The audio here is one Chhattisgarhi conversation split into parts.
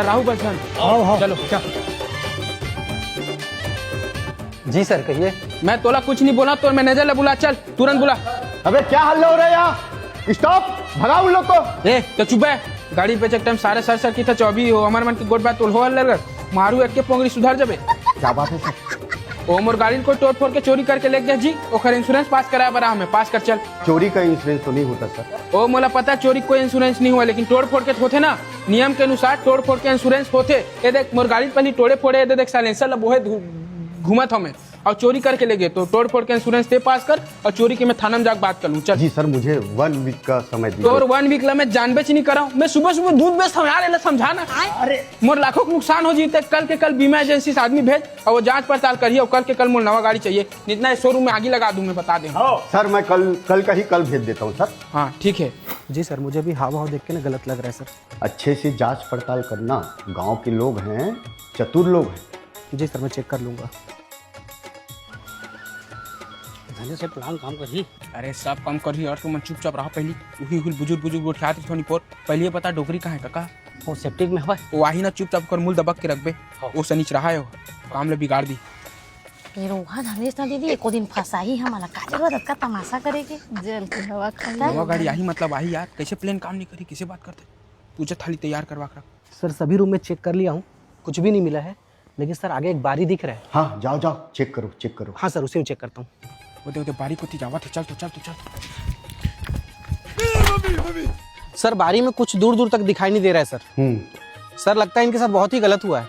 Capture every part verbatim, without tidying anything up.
राहू बस जान। आओ, आओ। चलो। चल। जी सर, कहिए। मैं तोला कुछ नहीं बोला, तोर मैनेजर ला बुला, चल, तुरंत बुला। अबे, क्या हल्ला हो रहा है यहाँ? स्टॉप, भगाओ उन लोग को। ए, तो चुप है। गाड़ी बेचे टाइम सारे सर सर की था चौबी हो, हमारे मन की गोट बात तोल हो हल्ला कर। मारू एक के पोंगरी सुधर जबे। क्या बात है सर? ओ मोर गाड़ी कोई तोड़ फोड़ के चोरी करके ले गया जी, ओकर इंश्योरेंस पास कराए बर हमें, पास कर चल। चोरी का इंश्योरेंस तो नहीं होता सर। ओ मोला पता चोरी कोई इंश्योरेंस नहीं हुआ, लेकिन तोड़ फोड़ के होथे ना, नियम के अनुसार तोड़ फोड़ के इंश्योरेंस होथे। ये देख मोर गाड़ी पहली तोड़े फोड़े, ये देख साइलेंसर ला बोहे घू-, घूमत हमें और चोरी करके ले गए, तो तोड़ फोड़ के इंश्योरेंस ते पास कर और चोरी के मैं थाना में जाके बात कर लूँ। चल। जी सर, मुझे वन वीक का समय दीजिए। तोर वन वीक ला मैं जानबे च नहीं कराऊँ। मैं सुबह सुबह दूध बेचता हूँ यार, एला समझा ना। अरे। मोर लाखों के नुकसान हो जीते। कल के कल बीमा एजेंसी से आदमी भेज और वो जांच पड़ताल करिए और कल के कल मोर नवा गाड़ी चाहिए, नहीं तो शोरूम में आगी लगा दूँ मैं, बता दे। सर, मैं कल, कल का ही कल भेज देता हूँ सर। हाँ, ठीक है। जी सर, मुझे भी हाव भाव देख के ना गलत लग रहा है सर। अच्छे से जांच पड़ताल करना, गांव के लोग हैं, चतुर लोग हैं। जी सर, मैं चेक कर लूंगा। धने से प्लान काम करही। अरे सब काम करही यार, तुमन चुपचाप रहा। पहली उही उही बुजुर्ग बुजुर्ग गोठियात रही थोड़ी पोर। पहली ये बता डोकरी कहाँ है काका? वो सेप्टिक में हवा। वो आही ना, चुपचाप कर मुल दबक के रखबे। हाँ। वो सनीच रहा है, वो काम ले बिगाड़ दी। ये रोहा धनेश ना दीदी, एको दिन फंसाही हमला, का जरूरत अतका तमाशा करे के? जल के हवा खाई। नवा गाड़ी आही मतलब आही यार, कैसे प्लेन काम नहीं करी, किसे बात करते? पूजा थाली तैयार करवा के रख। सर, सभी रूम में चेक कर लिया हूँ, कुछ भी नहीं मिला है, लेकिन सर आगे एक बारी दिख रहा है। हाँ, जाओ जाओ, चेक करो, चेक करो। हाँ सर, उसी में चेक करता हूँ। वो दे, वो दे, बारी कोती जावत है, चल तो, चल तो, चल। सर, बारी में कुछ दूर दूर तक दिखाई नहीं दे रहा है सर। हम्म। सर, लगता है इनके साथ बहुत ही गलत हुआ है,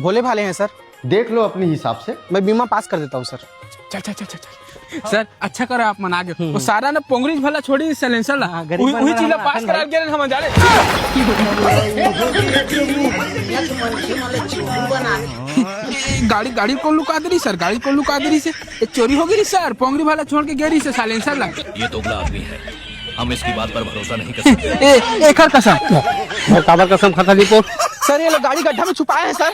भोले भाले हैं सर। देख लो अपने हिसाब से। मैं बीमा पास कर देता हूँ सर। चल चल चल चल चल। सर, अच्छा करा आप मन आगे। वो सारा ना पोंगरीज भला छोड़ी, साइलेंसर ला। हाँ, गरीब उही, मन उही वाला चीज ला हमारा पास आखन करा भाई। के हम जाने। गाड़ी, गाड़ी कौन लुका दे रही सर? गाड़ी कौन लुका दे रही से? ये चोरी हो गई सर, पोंगरी भला छोड़ के गे रही से साइलेंसर ला। ये दोगला आदमी है, हम इसकी बात पर भरोसा नहीं कर सकते। ए, एकर कसम। काबर कसम खाता दीपो? सर, ये लोग गाड़ी गड्ढा में छुपाए हैं सर।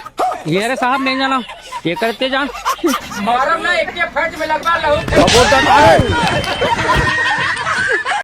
ये रे साहब, नहीं जाना, ये करते जान। मारब ना, एक के फट में लगवा लहू।